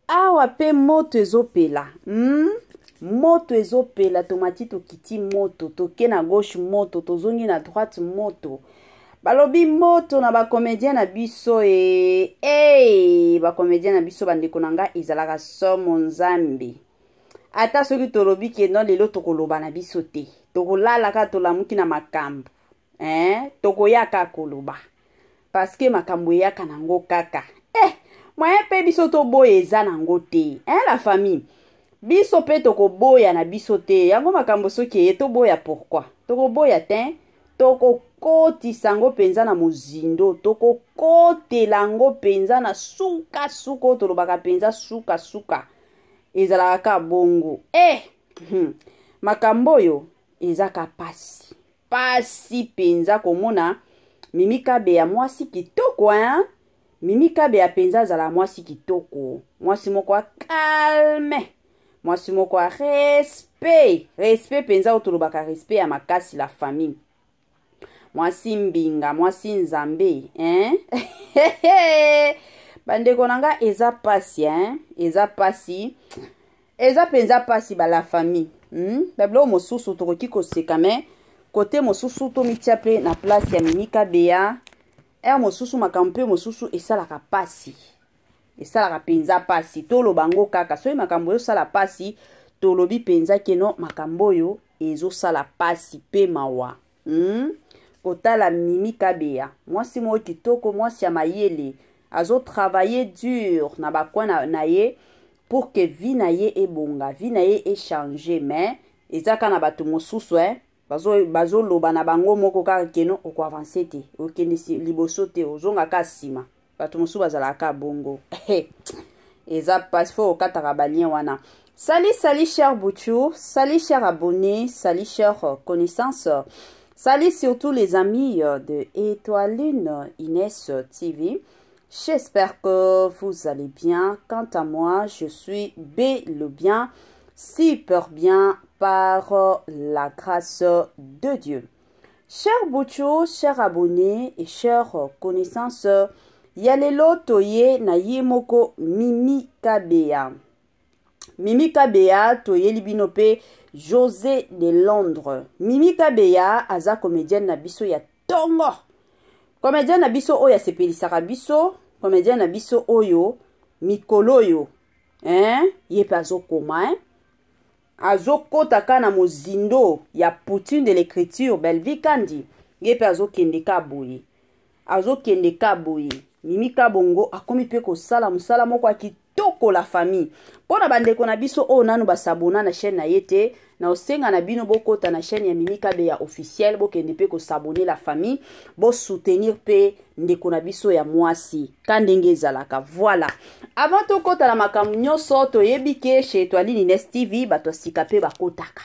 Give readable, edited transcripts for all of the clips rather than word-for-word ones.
Awa pe moto ezopela hmm? Moto ezopela, tomati tokiti moto, toke na gauche moto, tozongi na droite moto. Balobi moto na bacomédien na biso e hey, bacomédien na biso bandeko na nga ezalaka somo nzambe. Ata soki tolobi ke non lelo tokoloba na biso te, tokolala kaka tolamuki na makambo eh, tokoya kaka koloba parceke makambo eyaka nango kaka eh, moyen mpe biso toboya eza nango te eh, la famille biso mpe tokoboya na biso te yango makambo soki eye toboya pourkui tokoboya te tokokotisa yango mpenza na mozindo tokokotela yango mpenza na sukasuka oyo tolobaka mpenza sukasuka ezalaka kaka bongo eh, makambo oyo eza ka pasi pasi mpenza komona Mimi Kabeya mwasi kitoko hein? Mimi Kabeya mpenza azala mwasi kitoko, mwasi moko ya calme, mwasi moko ya respect, respect mpenza oyo tolobaka respect ya makasi la famille. Mwasi mbinga, mwasi nzambe hein? Bandeko na nga eza pasi hein? Eza pasi. Eza mpenza pasi ba la famille. Ba biloko mosusu tokoki koseka me kote mosusu tomitia mpe na place ya Mimi Kabeya. Heure mosusu makambo mpe mosusu esalaka pasi, esalaka mpenza pasi. Toloba yango kaka soki makambo ezosala pasi, tolobi mpenza keno makambo oyo ezosala pasi mpe mawa. Kotala Mimi Kabeya, mwasi moko kitoko, mwasi ya mayele, azo travailler dur na ba coin na ye pour que vie na ye ebonga, vie na ye echanger, mais eza kaka na bato mosusu eh, bazoloba na bango moko kaka keno okoavancer te, okende liboso te, ozonga kaka nsima. Bato mosusu bazalaka kaka bongo. Eza pasi, fo okataka balien wana. Salut, salut cher Bouchou, salut cher abonné, salut cher connaissance, salut surtout les amis de Étoiline Inès TV. J'espère que vous allez bien. Quant à moi, je suis bel et bien, super bien par la grâce de Dieu. Cher Bouchou, cher abonné et chère connaissance, ya lelo toye na ye moko Mimi Kabeya. Mimi Kabeya toyeli bino pe José de Londres. Mimi Kabeya aza comédienne na biso ya tongo. Comédienne na biso oyo asepelisaka biso, comédienne na biso oyo mikolo oyo, hein, ye pe azokoma, hein. Azokota ka na mozindo ya Poutine de l'écriture Bellevue Kandi, ye pe azokende ka boye. Azokende ka boye. Mimi Kabongo akomi pe kosala mosala moko ya kitoko la famille. Mpo na bandeko na biso oyo nanu basabona na chaîne na ye te, na osenga na bino bokota na chaîne ya Mimi Kabeya officielle, bokende pe kosabone la famille, bo soutenir pe ndeko na biso ya mwasi ka ndenge ezalaka. Voilà. Avant tokota na makambo nyonso, toyebi ke chez Étoiline Inès TV bato ya sika pe bakotaka.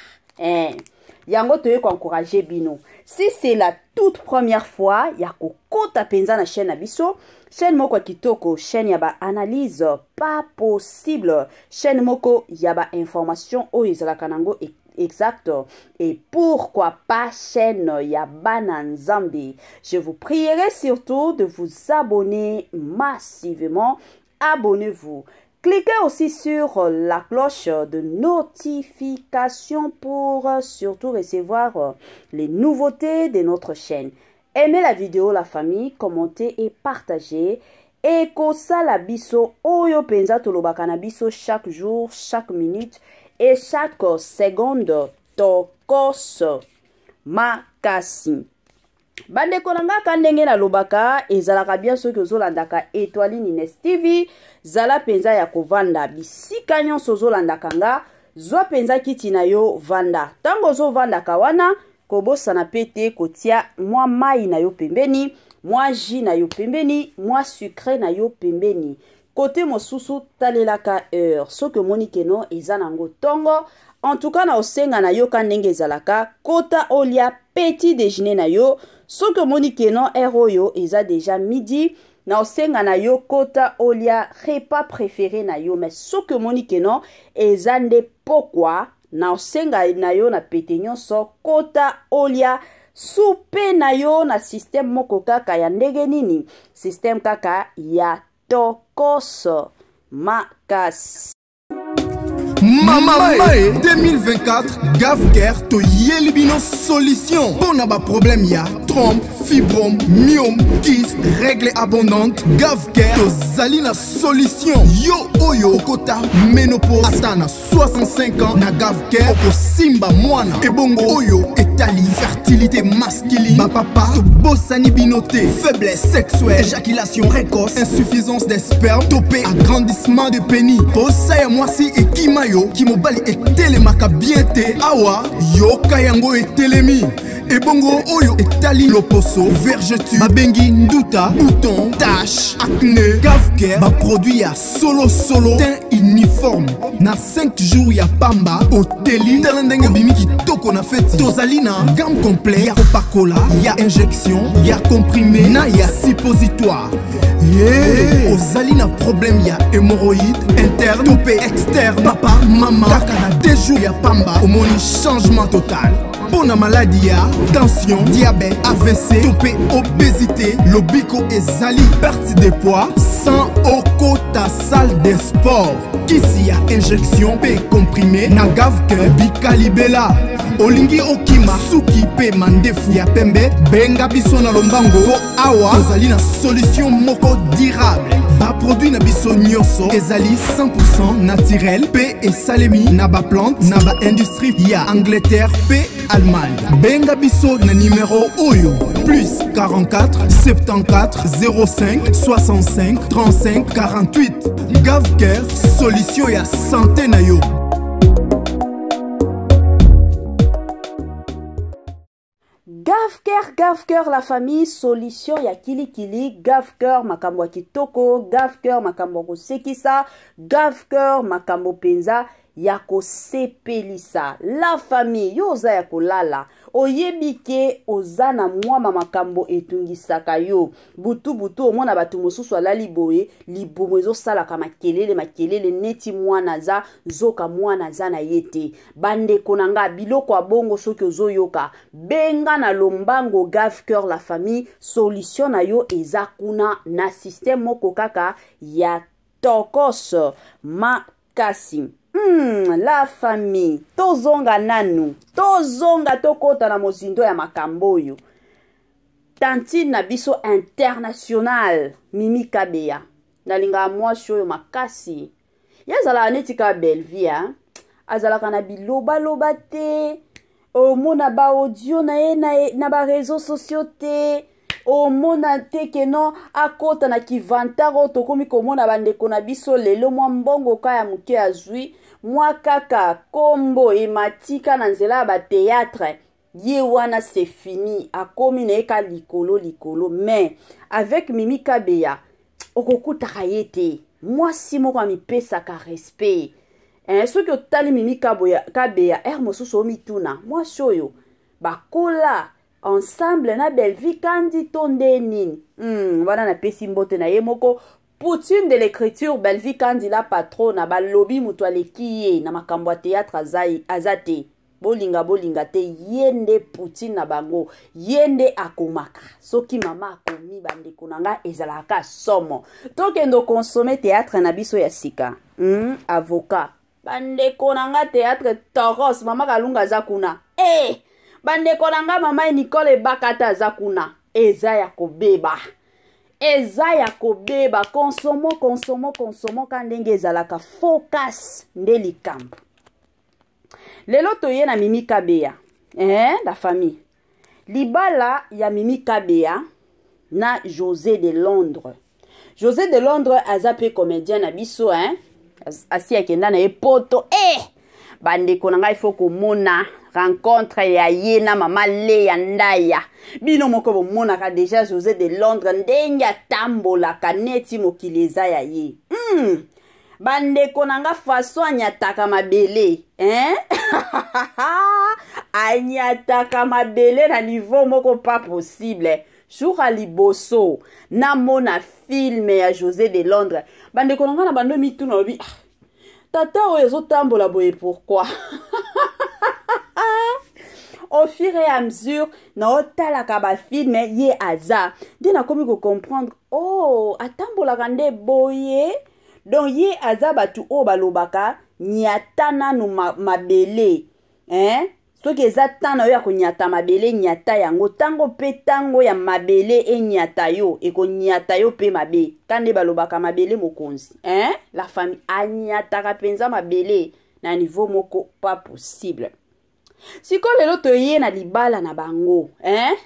Yango toye ko encourager bino. Si c'est la toute première fois ya kokota penza na chaîne na biso, chaîne moko ya kitoko, chaîne ya ba analyse pas possible, chaîne moko ya ba information oyo ezalaka nango exact, et pourquoi pas chaîne ya bana Nzambe. Je vous prierai surtout de vous abonner massivement. Abonnez-vous. Cliquez aussi sur la cloche de notification pour surtout recevoir les nouveautés de notre chaîne. Aimez la vidéo, la famille, commentez et partagez. Ekosala biso oyo penza tolobaka na biso chaque jour, chaque minute et chaque seconde tokos makasi. Bandeko na nga ka ndenge nalobaka ezalaka bien soki ozolandaka Étoiline Inès TV, zala penza ya kovanda bisika nyonso ozolandaka nga, zwa penza kiti na yo vanda. Tango ozovandaka wana, kobosana pe te kotia mwa mai na yo pembeni, mwa jus na yo pembeni, mwa sucré na yo pembeni. Kote mosusu talelaka heure, soki omoni ke non eza nango tongo, en tout cas na osenga na yo ka ndenge ezalaka, kota olia petit déjeuner na yo. Soki omoni ke non heure oyo eza déjà midi, na osenga na yo kota olia repas préféré na yo. Mais soki omoni ke non eza nde pokwa, na osenga na yo na pete nyonso kota olia soupe na yo na système moko kaka ya ndenge nini, système kaka ya tokos. Makasi. Mama Mae 2024 Gavcare toyeli bino solution mpo na baproblème ya trompe, fibrome, myome, kyste, règle abondante. Gavcare tozali na solution. Yo oyo okota ménopause ata na 65 ans, na Gavcare okosimba mwana. Ebongo oyo etali fertilité masculine, bapapa tobosani bino te. Faiblesse sexuelle, éjaculation précoce, insuffisance des sperme to mpe agrandissement de pénis, posa ya mwasi ekima yo, kimobali etelemaka bien te, awa yoka yango etelemi. Ebongo oyo etali loposo, vergeture babengi nduta, bouton, tache, acné, Gavcare baproduit ya solosolo, teint uniforme na 5 jours ya pamba oteli. Tala ndenge obimi kitoko na feti. Tozali na gamme complet ya kopakola, ya injection, ya comprimé na ya suppositoire. Yeah. Ozali na problème ya hémorroïde interne to mpe externe, papa, mama, kaka na 2 jours ya pamba omoni changement total. Mpo na maladi ya tension, diabète, AVC to mpe obésité, lobiko ezali perte de poids sans okota salle de sport. Kisi ya injection mpe comprimé na Gavcare bikalibela. Olingi okima suki mpe mandefu ya pembe, benga biso na lombango mpo awa tozali na solution moko durable. Baproduit na biso nyonso ezali 100% naturel mpe esalemi na baplante na baindustrie ya Angleterre mpe Allemagne. Benga biso na numero oyo: plus 44 74 05 65 35 48. Gavcare, solution ya santé na yo. Gavcare, Gavcare la famille, solution ya kilikili. Gavcare makambo ya kitoko, Gavcare makambo ya kosekisa, Gavcare makambo mpenza ya kosepelisa la famille. Yo oza ya kolala, oyebi ke oza na mwa makambo etungisaka yo butu butu. Omona bato mosusu alali boye, libumu ezosalaka makelele makelele neti mwana aza, nzoka mwana aza na ye te. Bandeko na nga, biloko ya bongo soki ozoyoka, benga na lombango Gavcare la famille. Solution na yo eza kuna na système moko kaka ya tokos makasi. La famille, tozonga nanu, tozonga, tokɔta na mozindo ya makambo oyo. Tantine na biso international Mimi Kabeya, nalingaka mwasi oyo makasi. Ye azalaka neti kaka Bellevie, azalaka na bilobaloba te, omona baaudio na ye na baréseaux sociaux te, omona te ke non akɔta na kivantare oyo tokomi komona bandeko na biso lelo. Mwa mbongo ka ya moke azwi, mwa kaka kombo ematika na nzela ya bathéâtre, ye wana c'est fini, akomi na ye ka likolo likolo. Mais avec Mimi Kabeya okokutaka ye te, mwasi moko amipesaka respect, eh. Soki otali Mimi Kabeya, ere mosusu omituna mwasi oyo bakola ensemble na Bellevie Kandi to nde nini. Wana napesi mbote na ye moko Poutine de l'écriture, Bellevie Kandi la patrona. Balobi moto aleki ye na makambo ya théâtre aza, aza te. Bolinga bolinga te, ye nde Poutine na bango, ye nde akomaka. Soki mama akomi, bandeko na nga, ezalaka somo. Tokende okonsommer théâtre na biso ya sika, Avocat. Bandeko na nga, théâtre toros. Mama Kalunga aza kuna e, bandeko na nga, mama Nicole Ebakata aza kuna. Eza ya kobeba, eza ya kobeba. Consommons, consommons, consommons ka ndenge ezalaka. Focus nde likambo. Lelo toye na Mimi Kabeya, eh, la famille. Libala ya Mimi Kabeya na José de Londres. José de Londres aza mpe comédien na biso, hein? Asi akenda na ye poto eh! Bandeko na ngai, fo komona rencontre ya ye na mama Leya Ndaya. Bino moko bomonaka déjà José de Londres ndenge atambolaka neti mokili eza ya ye. Bandeko na nga, façon anyataka mabele, hein? Anyataka mabele na niveau moko pas possible. Jour ya liboso namona film ya José de Londres, bandeko na nga, na bando mituna, lobi ah, tata oyo ezotambola boye pourquoi? Au fur et à mesure naotalaka bafilm ye aza, nde nakomi kocomprendre, oh, atambolaka nde boye. Donc ye aza bato oyo balobaka nyata nanu mabele, hein? Soki eza temps na yo ya konyata mabele, nyata yango. Ntango mpe ntango ya mabele enyata yo, ekonyata yo mpe mabe. Ka nde balobaka mabele mokonzi, hein? La famille, anyataka mpenza mabele na niveau moko pas possible. Sikoyo lelo toye na libala na bango, hein?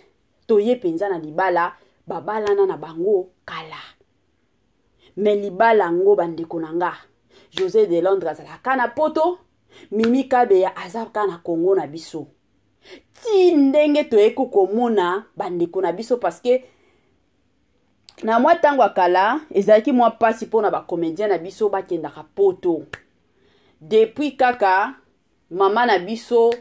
Toye mpenza na libala, babalana na bango kala. Me libala yango, bandeko na nga, José de Londres azalaka na Poto, Mimi Kabeya aza kaka na Kongo na biso. Ti ndenge toyeki komona bandeko na biso, parce que na mwa ntango ya kala ezalaki mwa mpasi mpona bacomédien na biso bakendaka Poto. Depuis kaka mama na biso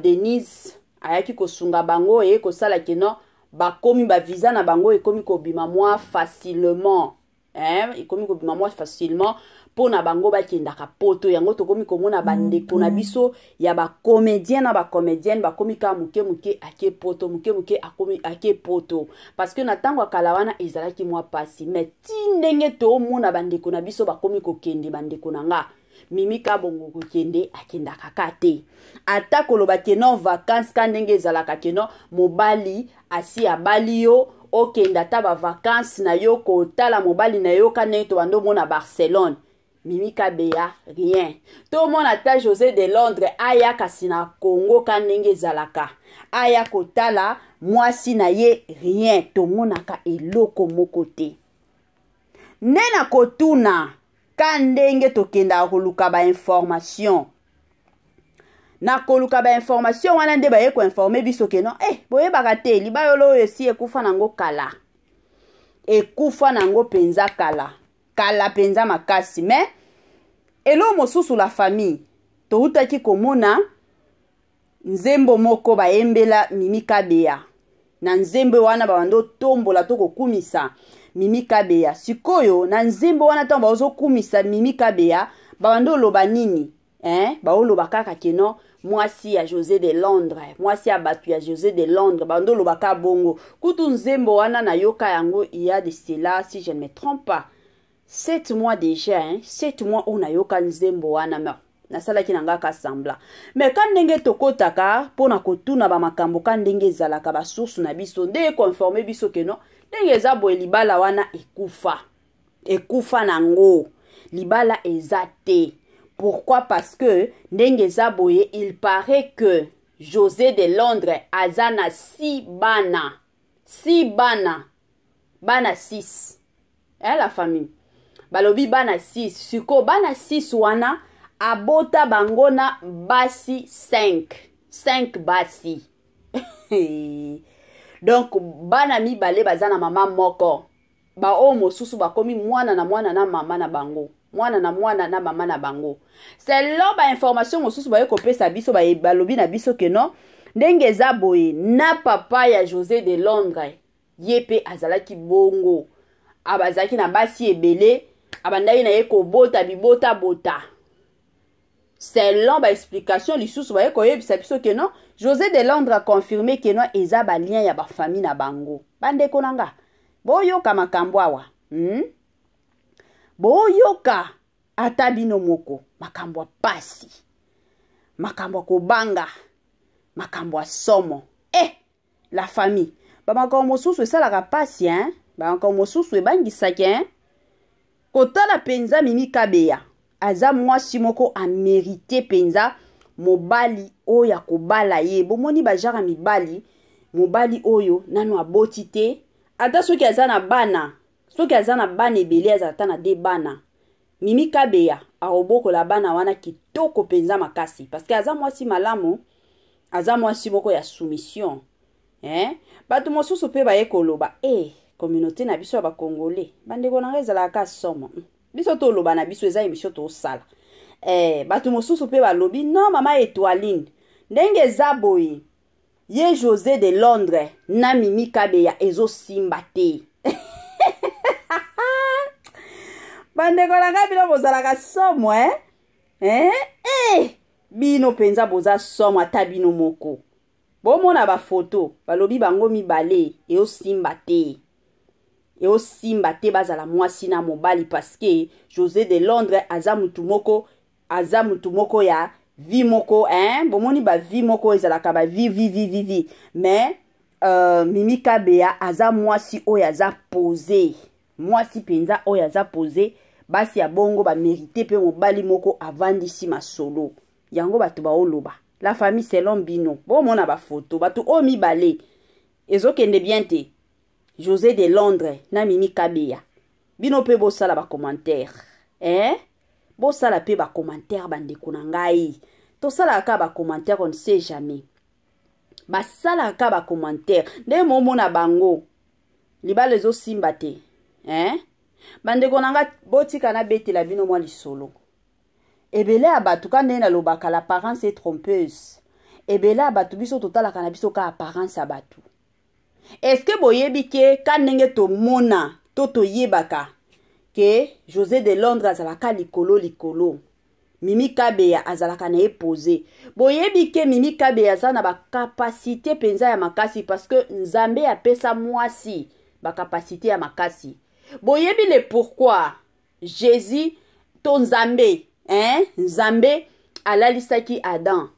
Denise ayaki kosunga bango, eye kosala keno bakomi bavisa na bango ekomi kobima mwa facilement, eh, ekomi kobima mwa facilement mpo na bango bakendaka Poto. Yango tokomi komona bandeko na biso ya bacomédien na bacomédienne bakomi kaka moke moke ake Poto, moke moke akomi ake Poto, parce que na ntango ya kala wana ezalaki mwa pasi. Mais ti ndenge toomona bandeko na biso bakomi kokende, bandeko na nga, Mimi Kabongo kokende akendaka ka te, ata koloba keno vacance ka ndenge ezalaka, keno mobali asi abali yo, okende ata bavacance na yo kotala mobali na yo, ka ndenge tobanda omona Barcelone. Mimi Kabeya rien. Tomona ata José de Londres aya kasi na Congo, ka ndenge ezalaka, aya kotala mwasi na ye, rien. Tomonaka eloko moko te. Nde na kotuna ka ndenge tokendaka koluka bainformation, na koluka bainformation wana nde baye koinforme biso keno boyebaka te, libayolo oyo esi ekufa nango kala, ekufa nango mpenza kala kala mpenza makasi. Me eloko mosusu, la famille, toutaki komona nzembo moko bayembela Mimi Kabeya. Na nzembo wana babanda otombola to kokumisa Mimi Kabeya. Sikoyo na nzembo wana, ntango bazokumisa Mimi Kabeya, babanda oloba nini, eh? Baoloba kaka keno mwasi ya José de Londres, mwasi ya bato ya José de Londres. Banda oloba kaka bongo. Kutu nzembo wana nayoka yango il y a de cela, si je ne me trompe pas, 7 mois déjà, hein? 7 mois oyo nayoka nzembo wana, me nasalaki na nga ka semblant. Me ka ndenge tokɔtaka mpo na kotuna bamakambo, ka ndenge ezalaka, basource na biso nde econfirme biso keno ndenge eza boye, libala wana ekufa, ekufa nango, libala eza te. Pourquoi? Parce que ndenge eza boye, il paraît que José de Londres aza na six bana, six bana, bana 6, eh, la famille. Balobi bana 6. Sikoyo bana 6 wana abota bango na basi 5, 5 basi. Donc bana mibale baza na mama moko, baoyo mosusu bakomi mwana na mwana na mama na bango, mwana na mwana na mama na bango. Selon bainformation mosusu baye kopesa biso, balobi na biso ke non, ndenge eza boye, na papa ya José de Londres, ye mpe azalaki bongo, abazalaki na basi ebele, abandaki na ye kobota bibotabota. Selon baexplication lisusu baye koyebisa biso ke non, José de Londres aconfirme ke non, eza balien ya bafamille na bango. Bandeko na nga, boyoka makambo awa, Boyoka ata bino moko, makambo ya pasi, makambo ya kobanga, makambo ya somo. La famille, bamakambo mosusu esalaka pasi, hein? Bamakambo mosusu ebangisaki, hein? Kotala mpenza Mimi Kabeya aza mwasi moko amérite mpenza mobali oyo akobala ye. Bomoni bajara mibali, mobali oyo nano aboti te, ata soki aza na bana, soki aza na bana ebele, azala ata na de bana, Mimi Kabeya akobokola bana wana kitoko mpenza makasi, parce que aza mwasi malamu, aza mwasi moko ya soumission, eh? Bato mosusu mpe baye koloba communauté na biso ya bacongolais, bandeko na ngai, ezalaka somo. Biso toloba na biso, eza émission tosala. Bato mosusu mpe balobi non, mama Etoiline, ndenge eza boye, ye José de Londres na Mimi Kabeya ezosimba te. Bandeko na ngai, bino bozalaka somo, eh? Eh? Eh! Bino mpenza boza somo ata bino moko. Bomona bafoto, balobi bango mibale eosimba te. Eosimba te bazala mwasi na mobali, parce que José de Londres aza mutu moko, aza mutu moko ya vie moko, hein? Bomoni ba vie moko ezalaka ba vie vie vie vie vie. Mais Mimi Kabeya aza mwasi oyo aza posé, mwasi mpenza oyo aza posé. Basi ya bongo bamérite mpe mobali moko avandisi masolo. Yango bato baoloba. La famille, selon bino, bomona bafoto, bato oyo mibale ezokende bien te, José de Londres na Mimi Kabeya. Bino mpe bosala bacommentaire, eh? Bosala mpe bacommentaire, bandeko na ngai. Tosalaka kaka bacommentaire, on ne sait jamais. Basalaka kaka bacommentaire ndenge momona bango, libala ezosimba te, eh? Bandeko na nga, botika nabetela bino mwa lisolo. Ebele ya bato, ka ndenge nalobaka, l'apparence est trompeuse. Ebele ya bato, biso totalaka na biso ka apparence ya bato. Est-ce boyebi ke ka ndenge tomona to toyebaka ke José de Londres azalaka likolo likolo, Mimi Kabeya azalaka na ye posé? Boyebi ke Mimi Kabeya aza na bacapacité mpenza ya makasi, parce que Nzambe apesa mwasi bacapacité ya makasi. Boyebi le pourquoi Jésus to Nzambe, hein? Nzambe alalisaki Adam,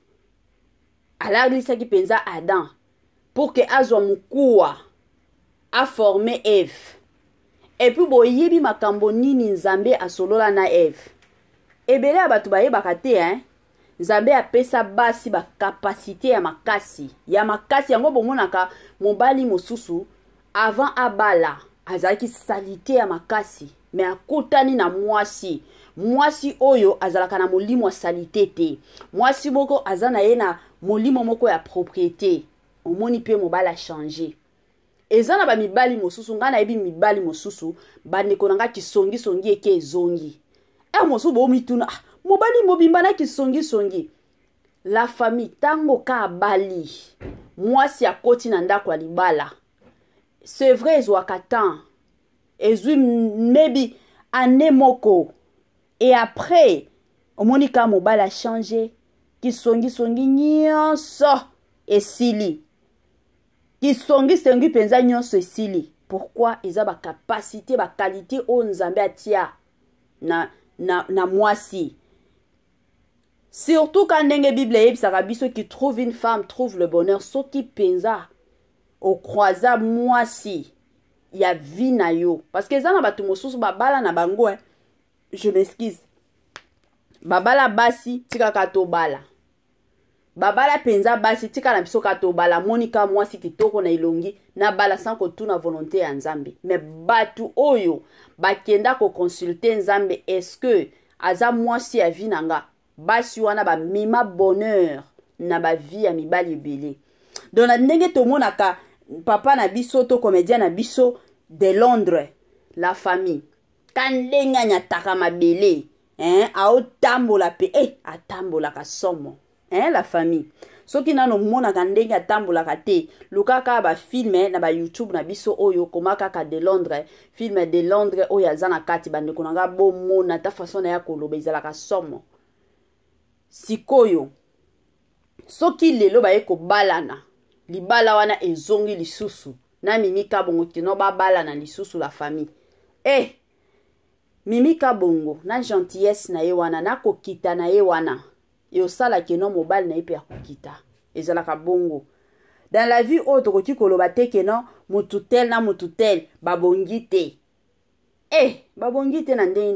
alalisaki mpenza Adam pour ke azwa mokuwa aforme Eve. Et puis boyebi makambo nini Nzambe asolola na Eve? Ebele ya bato bayebaka te, hein? Nzambe apesa basi bacapacité ya makasi, ya makasi. Yango bomonaka mobali mosusu, avant abala, azalaki saleté ya makasi, mais akutani na mwasi, mwasi oyo azalaka na molimo ya saleté te, mwasi moko aza na ye na molimo moko ya propriété. Omoni mpe mobali achange. Eza na bamibali mosusu, ngai nayebi mibali mosusu, bandeko na ngai, kisongisongi eke ezongi. Heure mosusu bomituna, ah, mobali mobimba na kisongisongi. La famille, ntango ka abali, mwasi akoti na ndako ya libala, c'est vrai, ezwaka temps, ezwi maybe année moko, et après omoni ka mobali achange, kisongisongi nyonso esili, kisongisongi mpenza nyonso esili. Pourquoi? Eza bacapacité, baqualité oyo Nzambe atia na mwasi. Surtout ka ndenge Bible eyebisaka biso: "Qui trouve une femme trouve le bonheur." Soki mpenza ocroisa mwasi ya vie na yo, parce que eza na bato mosusu babala na bango, eh, je m'excuse, babala basi tikaka tobala, babala mpenza basi tika na biso ka tobala, monika mwasi kitoko na elongi, nabala sans kotuna volonté ya Nzambe. Mais bato oyo bakenda koconsulte Nzambe, est-ce que aza mwasi ya vie na nga, basi wana bamema bonheur na bavie ya mibali ebele. Donc na ndenge tomonaka papa na biso to comédien na biso de Londres, la famille, ka ndenge anyataka mabele, hein, aotambola mpe, eh, atambolaka somo, hein, la famille. Soki nano omonaka ndenge atambolaka te, luka kaka bafilm na baYouTube na biso oyo, koma kaka de Londres, film de Londres oyo aza na kati. Bandeko na nga, bomona ta façon na ya koloba ezalaka somo. Sikoyo soki lelo baye kobalana, libala wana ezongi lisusu na Mimi Kabongo, kino babalana lisusu, la famille, eh, Mimi Kabongo na gentillesse na ye wana, na kokita na ye wana, eosala keno mobali na ye mpe akokita. Ezalaka bongo dans la vie. Oyo tokoki koloba te keno motu tel na motu tel babongi te. Eh, babongi te na ndenge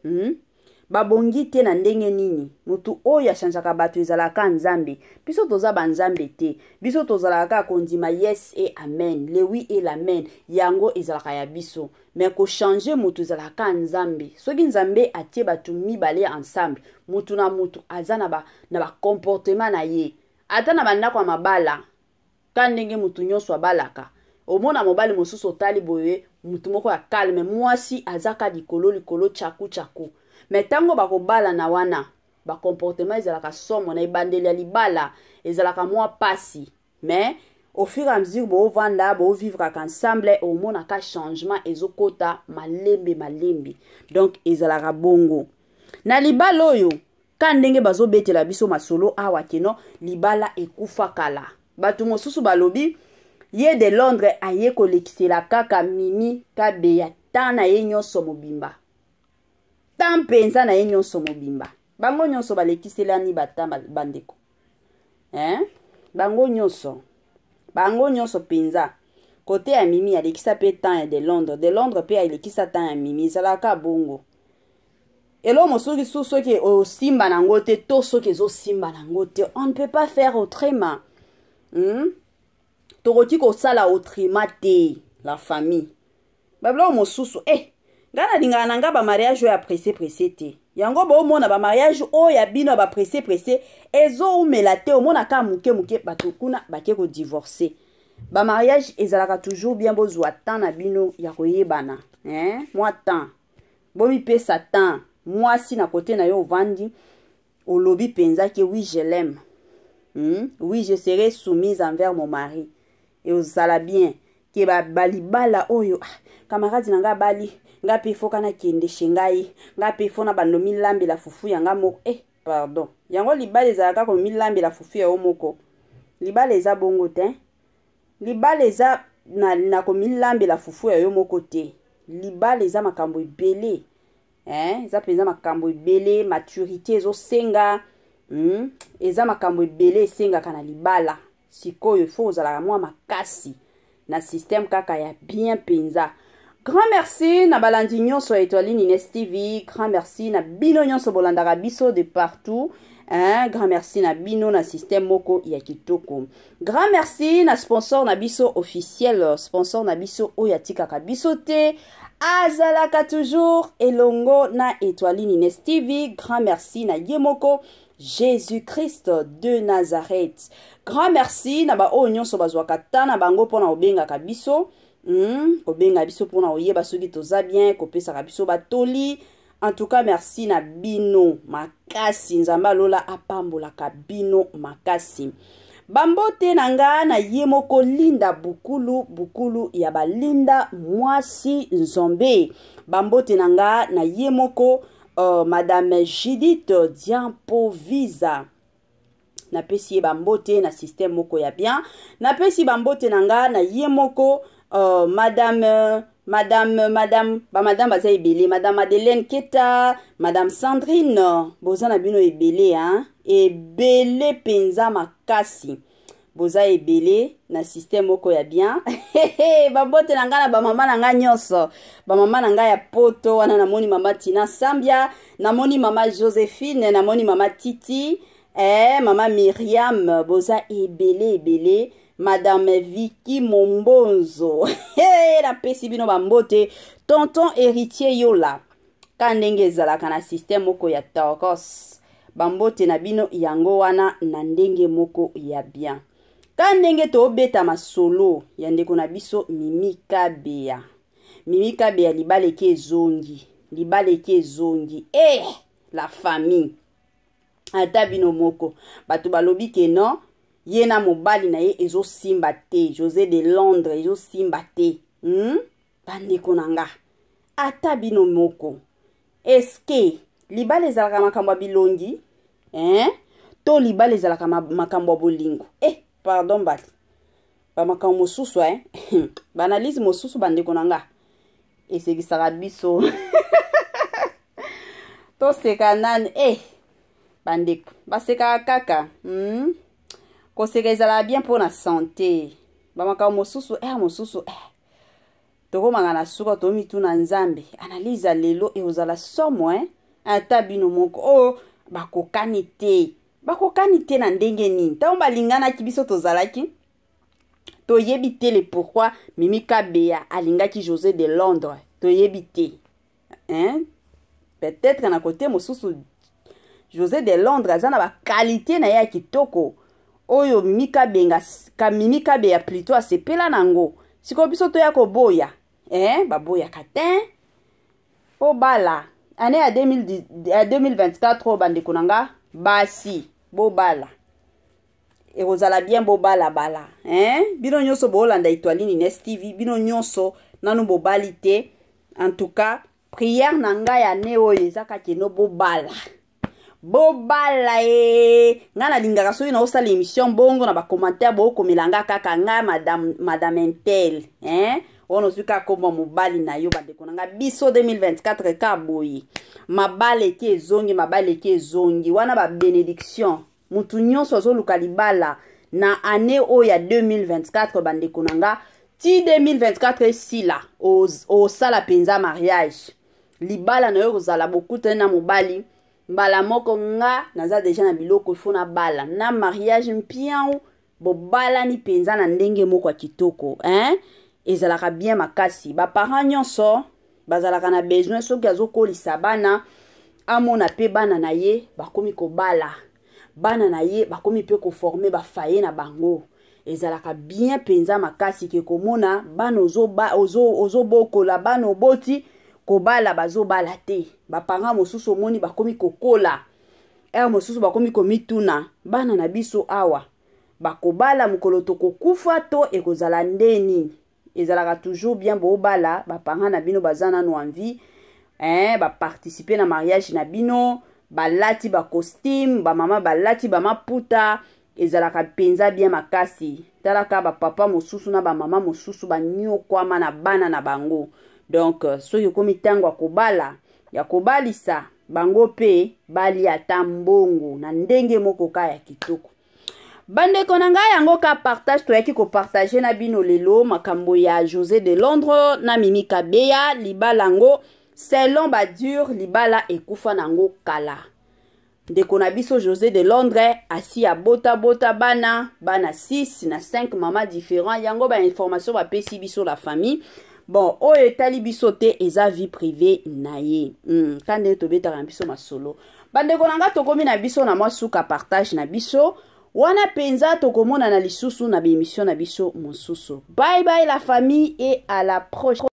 nini? Babongi te na ndenge nini? Motu oyo achangeaka bato ezalaka Nzambe. Biso toza banzambe te. Biso tozalaka kaka kondima yes et amen, le oui et l'amen, yango ezalaka ya biso. Mais kochange motu ezalaka Nzambe. Soki Nzambe atie bato mibale ensemble, motu na motu aza na bacomportement ba na ye. Ata na bandako ya mabala, ka ndenge motu nyonso abalaka, omona mobali mosusu, otali boye, motu moko ya calme, mwasi azaka likolo likolo, tchaku tchaku. Mais ntango bakobalana wana, bacomportement ezalaka somo. Na ebandeli ya libala ezalaka mwa pasi, mais au fur et à mesure boovanda, bovivraka ensemble, omonaka changement ezokota malembe malembe. Donc ezalaka bongo na libala oyo. Ka ndenge bazobetela biso masolo awa keno libala ekufa kala, bato mosusu balobi Ye de Londres aye kolekisela kaka Mimi Kabeya temps na ye nyonso mobimba. Temps mpenza na ye nyonso mobimba. Bango nyonso balekiselani ba temps bandeko. Hein? Bango nyonso. Bango nyonso mpenza. Kote ya Mimi alekisa mpe temps ya de Londres. De Londres mpe alekisa temps ya Mimi. Ezalaka bongo. Eloko mosusu lisusu soki osimba nango te to soki ezosimba nango te, on ne peut pas faire autrement. Tokoki kosala autrement te, la famille. Babiloko mosusu, ngai nalingaka na ngai bamariage oyo ya presse presse te. Yango boomona bamariage oyo ya bino ya bapresse presse ezoumela te, omona kaka moke moke bato kuna bake kodivorce. Bamariage ezalaka toujours bien, bozwa temps na bino ya koyebana, hein? Mwa temps, bomipesa temps. Mwasi na kote na yo ovandi, olobi mpenza ke oui, je l'aime, Oui, je serai soumise envers mon mari. E ozala bien ke balibala oyo, ah, camarade na ngai abali, ngai mpe foka nakende chez ngai, ngai mpe fo na bando milambela fufu ya ngai moko. Pardon, yango libala ezalaka komilambela fufu ya yo moko? Libala eza bongo te. Libala eza na komilambela fufu ya yo moko te. Libala eza makambo ebele, eh? Eza mpenza makambo ebele, maturité ezosenga, Eza makambo ebele esengaka na libala. Sikoyo ifo ozalaka mwa makasi na système kaka ya bien mpenza. Grand merci na balandi nyonso ya Etoile Nines TV. Grand merci na bino nyonso bolandaka biso de partout. Hein? Grand merci na bino na système moko ya kitoko. Grand merci na sponsor na biso officiel, sponsor na biso oyo atikaka biso te, azalaka toujours elongo na Etoile Nines TV. Grand merci na ye moko Jésus-Christ de Nazareth. Grand merci na ba oyo nyonso bazwaka ta na bango mpona kobengaka biso, kobenga biso mpona koyeba soki toza bien, kopesaka biso batoli. En tout cas, merci na bino makasi. Nzambe alola apambolaka bino makasi. Bambote na nga na ye moko Linda Bukulu, Bukulu ya balinda mwasi nzombe. Bambote na nga na ye moko Madame Judith Diampovisa. Napesi ye bambote na système moko ya bien. Napesi bambote na nga na ye moko madame madame madame, bamadame baza ebele, Madame Madeleine Keta, Madame Sandrine, boza na bino ebele, hein? Ebele mpenza makasi, boza ebele na système moko ya bien. Bambote na ngai na bamama na ngai nyonso, bamama na ngai ya poto wana. Namoni mama Tina Sambia, namoni mama Josephine, namoni mama Titi, mama Miriam, boza ebele ebele. Madame Vicky Mombonzo, napesi bino bambote. Tonton Héritier Yola, ka ndenge ezalaka na système moko ya tokos. Bambote na bino yango wana na ndenge moko ya bien. Ka ndenge tobeta masolo ya ndeko na biso Mimi Kabeya. Mimi Kabeya, libala eke ezongi, libala eke ezongi. La famille, ata bino moko, bato balobi ke non, ye na mobali na ye ezosimba te, José de Londres ezosimba te, Bandeko na nga, ata bino moko, eske libala ezalaka makambo ya bilongi, hein? To libala ezalaka makambo ya bolingo? Pardon mbali, bamakambo mosusu, eh? Baanalyse mosusu, bandeko na nga, esekisaka biso. Toseka nani? Bandeko basekaka kaka, Koseka ezalaka bien mpona santé. Bamakambo mosusu, mosusu, tokomaka na suka, tomituna Nzambe. Analyse ya lelo ekozala somo, eh? Ata bino moko, oyo bakokani te, bakokani te na ndenge nini? Ntango balinganaki, biso tozalaki toyebi te le pourquoi Mimi Kabeya alingaki José de Londres, toyebi te, hein? Peut-être na kote mosusu José de Londres aza na baqualité na ye ya kitoko oyo Mimi Kabenga ka Mimi Kabeya plutôt asepela nango. Sikoyo biso toya koboya, eh? Baboyaka te mpo bala année ya 2024 oyo. Bandeko na nga basi, bobala, ekozala bien, bobalabala, hein? Bino nyonso boolanda Etoile Nines TV, bino nyonso nanu bobali te, en tout cas prière na ngai ya ne oyo eza kaka eno bobala. Bobala ye. Nga nalingaka soki naosala émission bongo na bacommentaire bokomela nga kaka nga madame, madame intel, hein? Wana ozwi kaka kombo mobali na yo. Bandeko na nga, biso 2024 ka boye, mabala eke ezongi, mabala eke ezongi. Wana babénédiction. Mutu nyonso azoluka libala na année oyo ya 2024, bandeko na nga, ti 2024 esila, osala mpenza mariage, libala na yo kozala bokutani na mobali mbala moko. Nga naza deja na biloko ifo nabala na mariage mpiau. Bobalani mpenza na ndenge moko ya kitoko, hein? Ezalaka bien makasi. Baparent nyonso bazalaka na besoin, soki azokolisa bana, amona mpe bana na ye bakomi kobala, bana na ye bakomi mpe koformer bafoyer na bango. Ezalaka bien mpenza makasi ke komona bana ozobokola, ozo bana oboti kobala, bazobala te. Baparent mosusu omoni bakomi kokola, ere mosusu bakomi komituna: bana na biso awa bakobala mokolo tokokufa to ekozala nde nini? Ezalaka toujours bien bobala, baparent na bino baza nano en vie, eh, baparticipe na mariage na bino, balati bacostume, bamama balati bamaputa. Ezalaka mpenza bien makasi. Talaka bapapa mosusu na bamama mosusu banyokwama na bana na bango. Donc soki ekomi ntango ya kobala, ya kobalisa bango, mpe balia ata mbongo na ndenge moko ka ya kitoko. Bandeko na ngai, yango ka partage toyaki kopartager na bino lelo, makambo ya José de Londres na Mimi Kabeya. Libala yango, selon badires, libala ekufa nango kala. Ndeko na biso José de Londres asi abotabota bana, bana 6 na 5 mama différent. Yango bainformation bapesi biso, la famille. Bon, oyo etali biso te, eza vie privée na ye. Ka ndenge tobetaka na biso masolo. Bandeko na nga, tokomi na biso na mwa suka partage na biso wana mpenza. Tokomonana lisusu na baémission na biso mosusu. Bye bye la famille et à la prochaine.